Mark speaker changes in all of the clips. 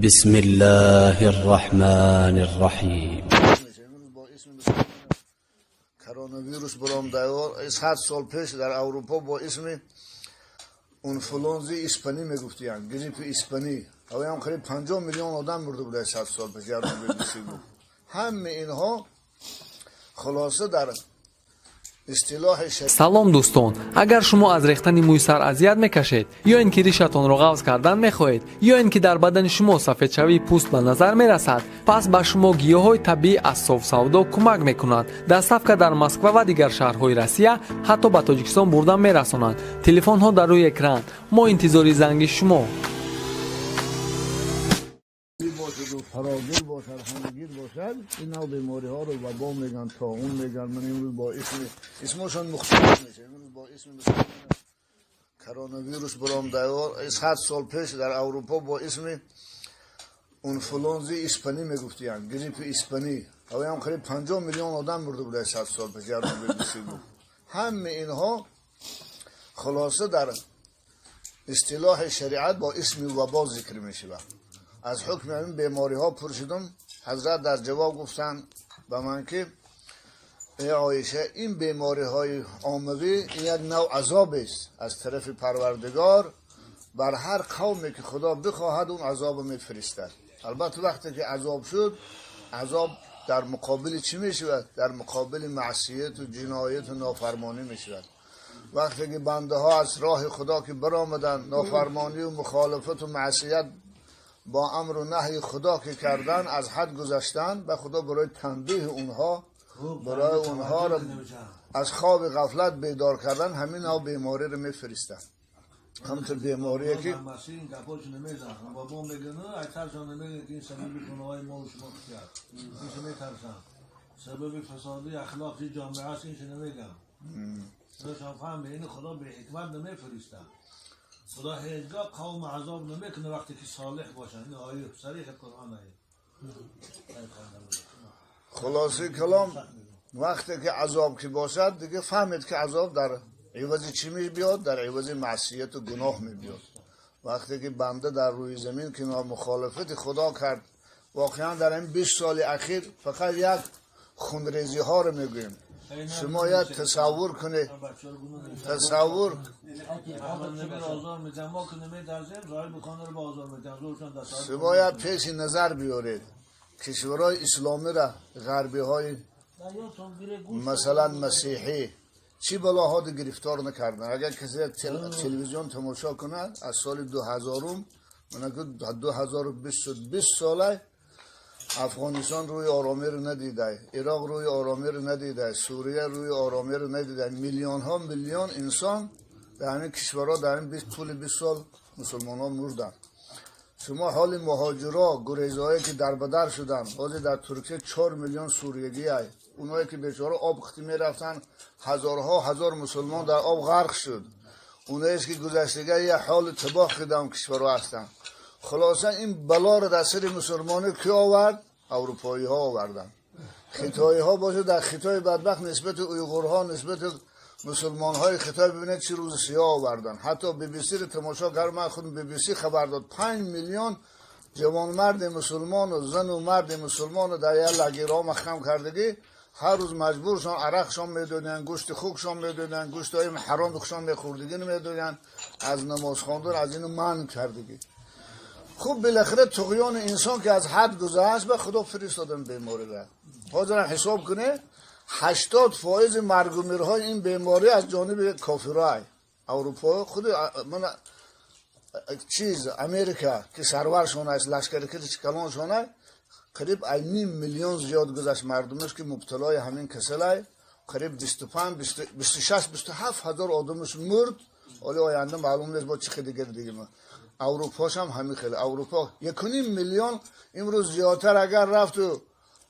Speaker 1: بسم الله الرحمن الرحیم.
Speaker 2: کروناویروس برام دیوار 100 سال پیش در اروپا با اسم انفلونزی اسپانی میگفتن، گریپ اسپانی. او هم قریب 50 میلیون آدم مرده بوده 100 سال پیش. یادم بی گفت همه اینها خلاصه در
Speaker 3: Салом, дӯстон! Агар шумо аз рехтани мӯи сар азият мекашед, ё ин ки ришатонро ғафз кардан мехоҳед, ё ин ки дар бадани шумо сафедшавии пӯст ба назар мерасад, пас ба шумо гиёҳҳои табиӣ аз Софсавдо кӯмак мекунад. Доставка дар Москва ва дигар шаҳрҳои Россия, ҳатто ба Тоҷикистон бурда мерасонанд. Телефонҳо дар рӯи экран. Мо интизори занги шумо.
Speaker 2: باشد و فراگیر باشد، همگیر باشد. این نوع بیماری ها رو وبا میگن، طاعون میگن. من امروز با اسم اسمشون مختلف میشه. امروز با اسم کروناویروس برام دیوار 100 سال پیش در اروپا با اسم انفلونزی اسپانی میگفتن، گریپ اسپانی. او هم قریب 50 میلیون آدم مرده بوده 100 سال پیش. یادم بی گفت همه اینها خلاصه در اصطلاح شریعت با اسم وبا ذکر میشه. از حکم این بیماری ها پرسیدم، حضرت در جواب گفتن به من که ای عایشه، این بیماری های عاموی یک نوع عذاب است از طرف پروردگار بر هر قومی که خدا بخواهد اون عذاب میفرستد. البته وقتی که عذاب شد، عذاب در مقابل چی میشود؟ در مقابل معصیت و جنایت و نافرمانی میشود. وقتی که بنده ها از راه خدا که برآمدن، نافرمانی و مخالفت و معصیت با امر و نهی خدا که کردن، از حد گذشتن، و خدا برای تنبیه اونها، برای اونها رو از خواب غفلت بیدار کردن، همین ها بیماری رو میفرستن. همونطور بیماریه که
Speaker 4: سبب فسادی اخلاقی جامعه است، اینش نمیگم. این خدا به حکمت نمیفرستن. خدا هیچگاه قوم عذاب نمیکنه وقتی که صالح باشن. این آیه صریح قرآن.
Speaker 2: خلاصه کلام، وقتی که عذاب که باشد دیگه فهمید که عذاب در عوض چی می بیاد؟ در عوض معصیت و گناه می بیاد. وقتی که بنده در روی زمین که مخالفت خدا کرد، واقعا در این 20 سال اخیر فقط یک خونریزی ها رو میگوییم. شما یک تصور کنید، تصور شما یک پیش نظر بیارید کشورهای اسلامی را، غربی های مثلا مسیحی چی بلاها گرفتار نکردن. اگر کسی تلویزیون تماشا کنه از سال 2000، من 2020 ساله افغانستان روی آرامی رو ندیده، عراق روی آرامی رو ندیده، سوریه روی آرامی رو ندیده. میلیون ها میلیون انسان در همین کشورها در این طول 20 سال مسلمان ها مردن. شما حال مهاجرا، گریزهایی که در بدر شدن، حاضر در ترکیه 4 میلیون سوریگی های، اونایی که بیچاره آب ختی میرفتن، هزارها هزار مسلمان در آب غرق شد. اونایی که گذشتگی یه حال تباه کردن کشورها هستن. خلاصه این بلا رو در سر مسلمانی کی آورد؟ اروپایی ها آوردن. خطایی ها باشه، در خطای بدبخت نسبت اویغورها، نسبت مسلمان های خطای ببینید چه روز سیاه آوردن. حتی بی بی سی رو تماشا کردم، من خودم بی بی سی خبر داد 5 میلیون جوان مرد مسلمان و زن و مرد مسلمان در یک لگیرها مخم کردگی، هر روز مجبورشان عرقشان میدادن، گوشت خوکشان میدادن، گوشت های حرام خوشان میخوردگی نمیدادن، از نماز خواندن از اینو منع کردگی. خب بالاخره طغیان انسان که از حد گذشت، به خدا فرستادن بیماری را. حاضر حساب کنه 80% مرگ و میرهای این بیماری از جانب کافرای اروپا، خود من چیز امریکا که سرورشون است، لشکر که کلانشون است، قریب 1.5 میلیون زیاد گذشت مردمش که مبتلای همین کسلای، قریب 25 26 27 هزار آدمش مرد. حالا آینده معلوم نیست با چه دیگه دیگه. اروپاش هم همین خیلی. اروپا 1.5 میلیون امروز زیادتر اگر رفت و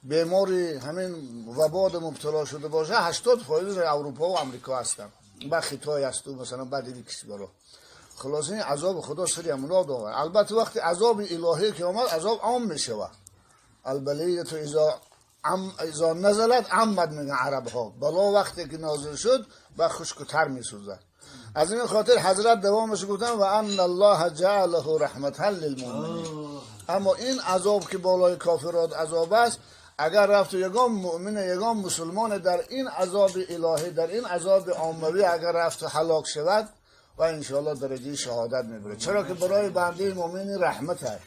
Speaker 2: بیماری همین وبا مبتلا شده باشه، 80% اروپا و امریکا هستن، با خطای هست و مثلا بعد دیگه کشورها. خلاصه این عذاب خدا سری همونا آورد. البته وقتی عذاب الهی که آمد، عذاب عام میشه. البلیه اذا نزلت عمد میگن عرب ها. بلا وقتی که نازل شد با خشک و تر میسوزد. از این خاطر حضرت دوامش گفتن و ان الله جعله رحمتا للمؤمنین. اما این عذاب که بالای کافرات عذاب است، اگر رفت یگان مؤمن یگان مسلمان در این عذاب الهی، در این عذاب عاموی اگر رفت هلاک شود و انشاءالله درجه شهادت میبره. چرا که برای بنده مؤمن رحمت است.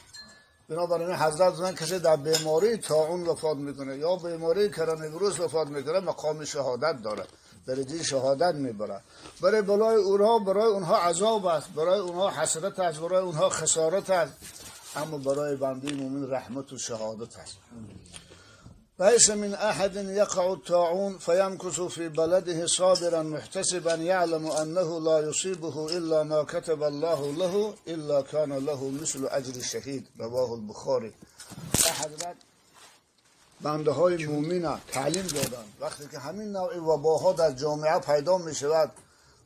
Speaker 2: بنابراین حضرت من کسی در بیماری طاعون وفات میکنه یا بیماری کروناویروس وفات میکنه، مقام شهادت داره، درجه شهادت میبره. برای بلای اونها، برای اونها عذاب است، برای اونها حسرت است، برای اونها خسارت است، اما برای بنده مؤمن رحمت و شهادت است. ليس من أحد يقع الطاعون فيمكث في بلده صابرا محتسبا يعلم أنه لا يصيبه إلا ما كتب الله له إلا كان له مثل أجر الشهيد. رواه البخاري. حضرت بنده های مومن تعلیم دادن وقتی که همین نوع وباها در جامعه پیدا می شود،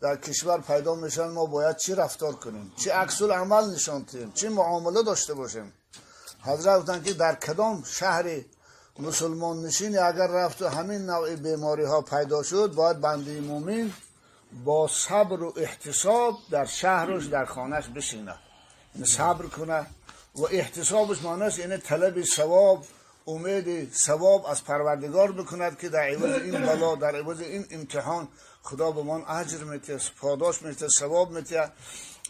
Speaker 2: در کشور پیدا می شود، ما باید چی رفتار کنیم، چی عکس العمل نشان دهیم، چی معامله داشته باشیم. حضرت گفتند که در کدام شهر مسلمان نشین اگر رفت و همین نوع بیماری ها پیدا شد، باید بنده مومن با صبر و احتساب در شهرش، در خانهش بشینه، یعنی صبر کنه و احتسابش معناش یعنی طلب ثواب، امید ثواب از پروردگار بکند که در عوض این بلا، در عوض این امتحان خدا به من اجر میده، پاداش میده، ثواب میده.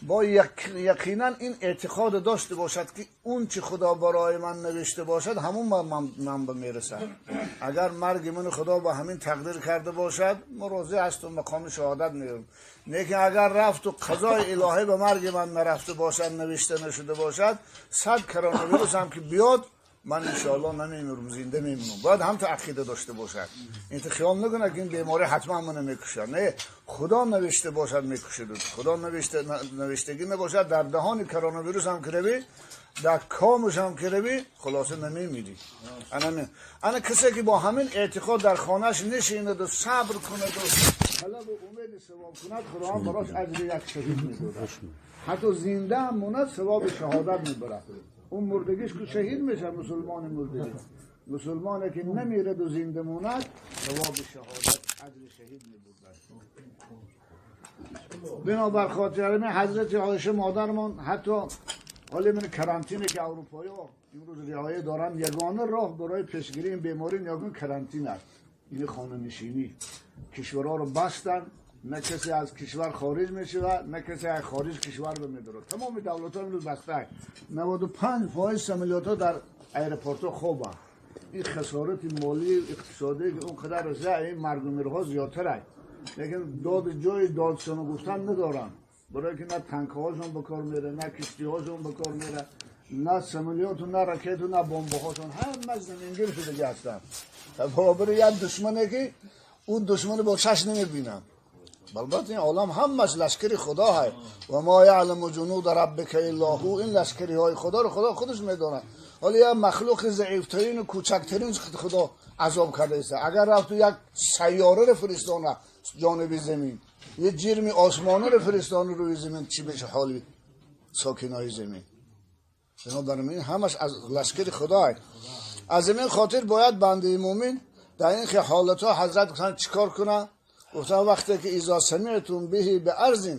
Speaker 2: با یقینا این اعتقاد داشته باشد که اون چه خدا برای من نوشته باشد همون من به میرسد. اگر مرگ من خدا با همین تقدیر کرده باشد، من راضی هستم، مقام شهادت میرم. لیکن اگر رفت و قضای الهی به مرگ من نرفته باشد، نوشته نشده باشد، 100 کروناویروس هم که بیاد من انشاءالله نمیمیرم، زنده میمونم. باید هم تو عقیده داشته باشد، این تو خیال نکنه که این بیماری حتما منو میکشه. نه، خدا نوشته باشد میکشه. خدا نوشتگی نباشد، در دهان کروناویروس هم که روی، در کامش هم که روی، خلاصه نمیمیری. انا کسی که با همین اعتقاد در خانهش نشیند و صبر کند و طلب و امید ثواب کند، خدا هم براش اجر یک شهید میدهد. حتی زنده هم ماند ثواب شهادت میبرد. اون مردگیش که شهید میشه، مسلمان مردگی، مسلمانی که نمیرد و زنده موند ثواب شهادت، اجر شهید میبرد. بنابر خاطر حضرت عایشه مادرمان، حتی حالا من کرانتینه که اروپایی ها امروز رعایت دارن، یگانه راه برای پیشگیری این بیماری یگانه کرانتین است، این خانه نشینی. کشورها رو بستن، نه کسی از کشور خارج میشه و نه کسی از خارج کشور به میداره. تمام دولت ها امروز بسته. 95% سملیات ها در ایرپورت ها خوبن. این خسارت مالی اقتصادی که اونقدر رسه، این مرگ و میرها زیادتر است. لیکن داد جای دادشان گفتن ندارن، برای که نه تانک هاشون به کار میره، نه کشتی هاشون به کار میره، نه سملیات و نه راکت و نه بمب هاشون، همه زمینگیر شده هستن. برابر یک دشمنه که اون دشمن با چشم نمیبینن. البته این عالم همش لشکر خدا هست و ما یعلم جنود ربک الا هو. این لشکری های خدا رو خدا خودش میدونه. حالا یه مخلوق ضعیفترین و کوچکترین خدا عذاب کرده است. اگر رفت یک سیاره رو فرستانه جانب زمین، یه جرم آسمانی رو فرستانه روی زمین، چی بشه حال ساکنای زمین؟ بنابراین همش از لشکر خدا هست. از این خاطر باید بنده مومن در این حالت ها حضرت گفتن چیکار کنه؟ گفتن وقتی که اذا سمعتم به بارض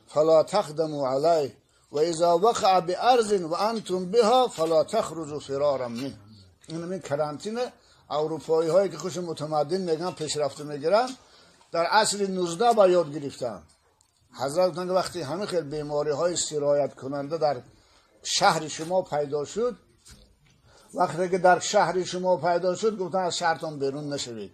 Speaker 2: فلا تقدموا علیه و اذا وقع بارض و انتم بها فلا تخرجوا فرارا منه. این کرانتین اروپایی هایی که خوش متمدن میگن، پیشرفته میگیرن، در عصر 19 با یاد گرفتن. حضرت گفتن که وقتی همه خیلی بیماری های سرایت کننده در شهر شما پیدا شد، وقتی که در شهر شما پیدا شد، گفتن از شهرتان بیرون نشوید.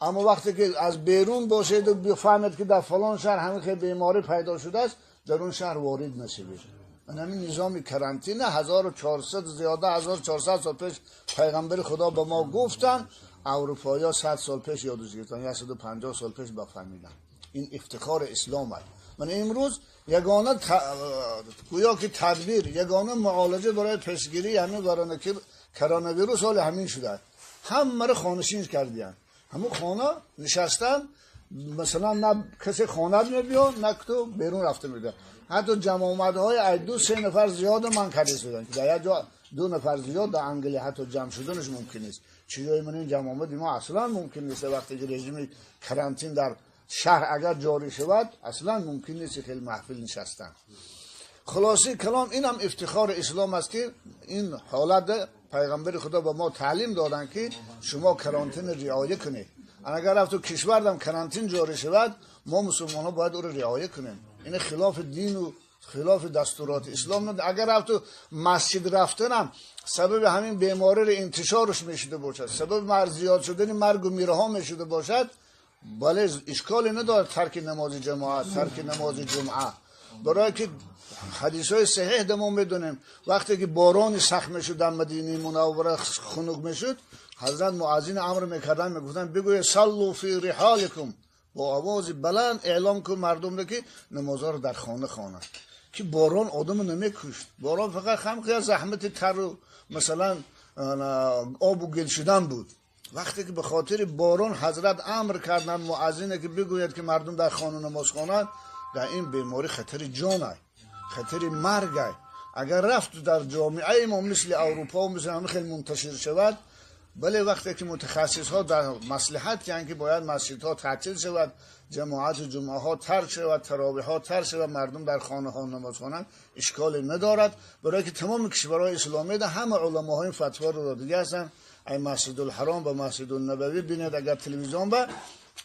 Speaker 2: اما وقتی که از بیرون باشید و بفهمید که در فلان شهر همین خیلی بیماری پیدا شده است، در اون شهر وارد نشوید. من همین نظام کرانتین 1400 زیاده 1400 سال پیش پیغمبر خدا به ما گفتن، اروپایی‌ها 100 سال پیش یادش گرفتن، 150 سال پیش بفهمیدن. این افتخار اسلام است. من امروز یگانه گویا که تدبیر، یگانه معالجه برای پیشگیری همین کروناویروس حال همین شده. همه رو خانه‌نشین کردن، همون خانه نشستن، مثلا نه کسی خانه میبیا نه تو بیرون رفته میده. حتی جمع آمدهای از 2-3 نفر زیاد من کرده شدن که در یک جا 2 نفر زیاد در انگلی حتی جمع شدنش ممکن نیست. چیزای من این جمع آمد ما اصلا ممکن نیست. وقتی که رژیم کرانتین در شهر اگر جاری شود اصلا ممکن نیست خیلی محفل نشستن. خلاصه کلام اینم افتخار اسلام است که این حالت پیغمبر خدا به ما تعلیم دادن که شما کرانتین رعایه کنید. اگر رفت تو کشور دم کرانتین جاری شود، ما مسلمان ها باید او رو رعایه کنیم. این خلاف دین و خلاف دستورات اسلام نه. اگر رفت تو مسجد رفتنم سبب همین بیماری رو انتشارش میشده باشد، سبب مرز زیاد شدن مرگ و میرها میشده باشد، بله اشکالی نداره ترک نماز جماعت، ترک نماز جمعه. برای که حدیث های صحیح دمون میدونیم وقتی که باران سخت میشد در مدینه منوره خنک میشد، حضرت مؤذن امر میکردن، میگفتن بگوی صلوا فی رحالکم، با آواز بلند اعلام کن مردم رو که نمازها رو در خانه خوانند، که باران آدم نمیکشت. باران فقط خم زحمت تر و مثلا آب و گل شدن بود. وقتی که به خاطر باران حضرت امر کردن مؤذن که بگوید که مردم در خانه نماز خوانند، در این بیماری خطر جانه، خطر مرگ. اگر رفت در جامعه ما مثل اروپا و مثل همه خیلی منتشر شود، بله وقتی که متخصص ها در مصلحت کردن که باید مسجد ها تعطیل شود، جماعت جمعه ها ترک شود، تراویح ها ترک شود، مردم در خانه ها نماز خوانند، اشکال ندارد. برای که تمام کشورهای اسلامی ده همه علماهای فتوا رو داده هستن. ای مسجد الحرام و مسجد النبوی ببینید اگر تلویزیون با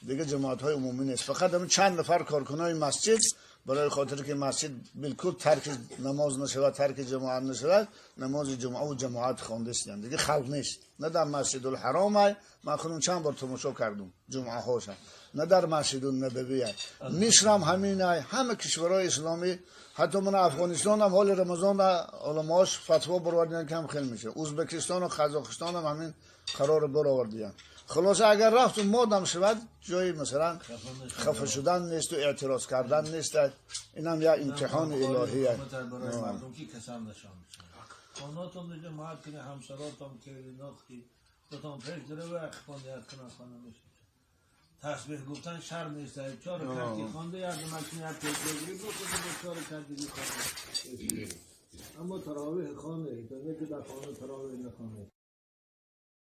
Speaker 2: دیگه جماعت های عمومی نیست، فقط همین چند نفر کارکنای مسجد برای خاطر که مسجد بالکل ترک نماز نشود، ترک جماعت نشود، نماز جمعه و جماعت خوانده استند، دیگه خلق نیست. نه در مسجد الحرام، من خودم چند بار تماشا کردم جمعه هاشم، نه در مسجد النبوی، مصر هم همین، همه کشورهای اسلامی، حتی من افغانستان هم حال رمضان علماش فتوا برآوردن که هم خیلی میشه، ازبکستان و قزاقستان هم همین قرار برآوردن. خلاصه اگر رفت و مادم شود جایی مثلا خفه شدن نیست و اعتراض کردن نیست، اینم یا امتحان الهیه.
Speaker 4: برای مردم که کسان نشان خاناتون جماعت کنه، همسراتون که نخی دوتان پیش داره و اخوانیت کنه خانه میشه. تسبیح گفتن شرم نیست. چهار رکعت خوانده یا دمکنیت بگیری بکنه، چهار رکعت دیگه خوانده. اما تراویح خوانده، تا که در خانه تراویح نخوانده.